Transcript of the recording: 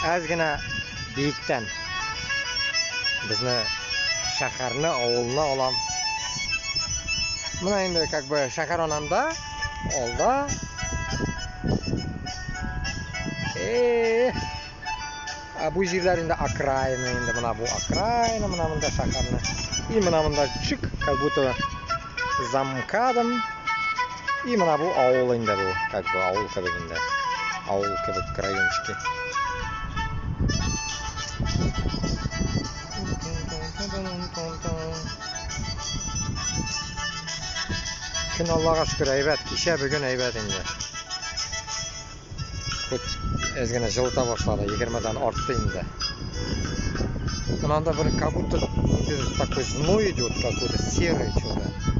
Әз генә биектән безне шәһәрне, авылны алам. Менә инде как бы шәһәр ананда, алда. Э, ә бу җирләр инде окраина инде, менә бу окраина, менә монда шәһәрне. И менә монда чик, как будто за МКАДом. И менә бу авыл инде бу, как бы авыл кебек инде. Авыл кебек райончики. Көн Аллага шөкер әйбәт, кичә бүген әйбәт инде. Хоть әз генә җылыта башлады, 20-дән артты инде. Менә анда бер как будто ниндидер такой зной идет, какой-то серый что-то.